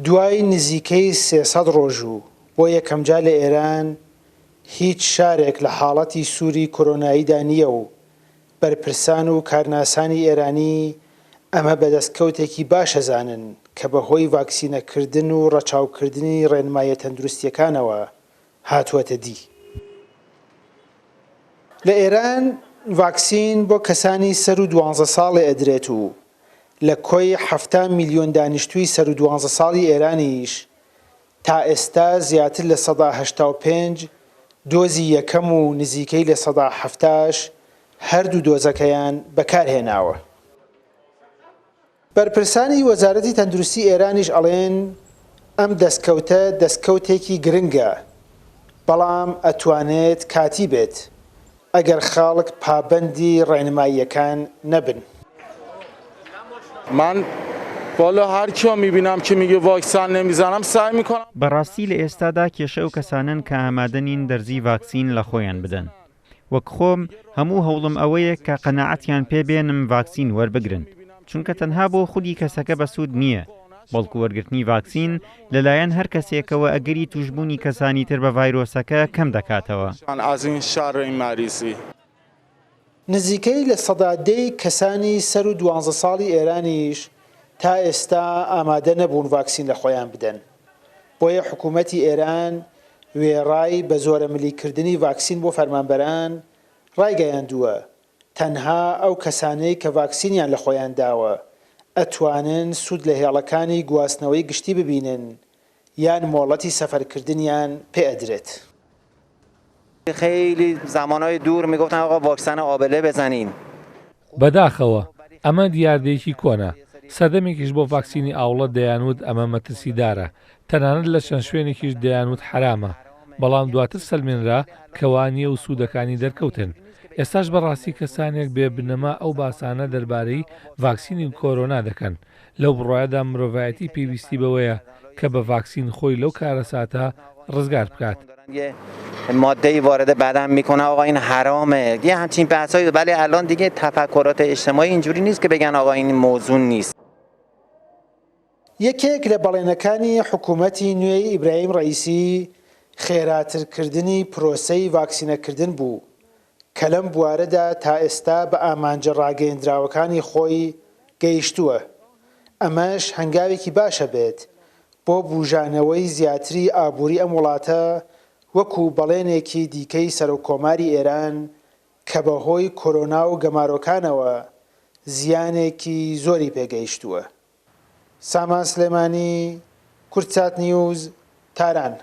دوای نزیکەی 300 ڕۆژ و بۆ یەکەمجار لە ئێران هیچ شارێک لە حاڵەتی سووری کۆرۆناییدا نییە و بەرپرسان و کارناسانی ئێرانی ئەمە بە دەستکەوتێکی باش ئەزانن کە بە هۆی ڤاکسینەکردن و ڕەچاوکردنی ڕێنماییە تەندروستییەکانەوە هاتووەتە دی. لە ئێران ڤاکسین بۆ کەسانی سەروو دوانزە ساڵێ ئەدرێت و لە کۆی 70 میلیۆن دانیشتووی سەروو دوانزە ساڵی ئێرانیش تا ئێستا زیاتر 85% دۆزی یەکەم و نزیکەی 70% هەردوو دۆزەکەیان بەکارهێناوە. بەرپرسانی وەزارەتی تەندروستی ئێرانیش ئەڵێن ئەم دەستکەوتە دەستکەوتێکی گرنگە، بەڵام ئەتوانێت کاتی بێت ئەگەر خەڵک پابەندی ڕێنماییەکان نەبن. من والا هر کیو میبینم که میگه واکسن نمیزنم سعی میکنم. بەڕاستی لە ئێستادا کێشە ئەو کەسانەن کە ئامادە نین دەرزی ڤاکسین لە خۆیان بدەن. وەک خۆم هەموو هەوڵم ئەوەیە کە قەناعەتیان پێ بێنم ڤاکسین وەربگرن، چونکە تەنها بۆ خودی کەسەکە بەسوود نییە، بەڵکو وەرگرتنی ڤاکسین لەلایەن هەر کەسێکەوە ئەگەری تووشبوونی کەسانی تر بە ڤایرۆسەکە کەم دەکاتەوە. نزیکەی 10% ی کەسانی سەروو دوانزە ساڵی ئێرانیش تا ئێستا ئامادە نەبوون ڤاکسین لە خۆیان بدەن، بۆیە حکوومەتی ئێران وێڕای بە زۆرەملیکردنی ڤاکسین بۆ فەرمانبەران، ڕایگەیاندووە، تەنها ئەو کەسانەی کە ڤاکسینیان لە خۆیان داوە، ئەتوانن سوود لە هێڵەکانی گواستنەوەی گشتی ببینن یان مۆڵەتی سەفەرکردنیان پێ ئەدرێت. خیلی زمانهای دور میگفتن آقا واکسن آبله بزنین. بەداخەوە ئەمە دیاردەیەکی کۆنە، سەردەمێکیش بۆ ڤاکسینی ئاوڵە دەیانوت ئەمە مەترسیدارە، تەنانەت لە چەند شوێنێکیش دەیانوت حەرامە، بەڵام دواتر سەلمێنرا کە وا نییە و سوودەکانی دەرکەوتن. ئێستاش بەڕاستی کەسانێک بێ بنەما ئەو باسانە دەربارەی ڤاکسینی کۆرۆنا دەکەن، لەو بڕوایەدام مرۆڤایەتی پێویستی بەوەیە کە بە ڤاکسین خۆی لەو کارەساتە ڕزگار بکات. ماده‌ای وارد بدن میکنه آقا این حرامه یه همچین بحثایی ولی الان دیگه تفکرات اجتماعی اینجوری نیست که بگن آقا این موضوع نیست. یەکێک لە بەڵێنەکانی حکوومەتی نوێی ئیبراهیم ڕەئیسی خێراترکردنی پرۆسەی ڤاکسینەکردن بوو کە لەم بوارەدا تا ئێستا بە ئامانجە ڕاگەیەندراوەکانی خۆی گەیشتووە، ئەمەش هەنگاوێکی باشە بێت بۆ بووژانەوەی زیاتری ئابووری ئەم وڵاتە وەکوو بەڵێنێکی دیکەی سەرۆککۆماری ئێران کە بە هۆی کۆرۆنا و گەمارۆکانەوە زیانێکی زۆری پێ گەیشتووە. سامان سلێمانی، کوردسات نیوز، تاران.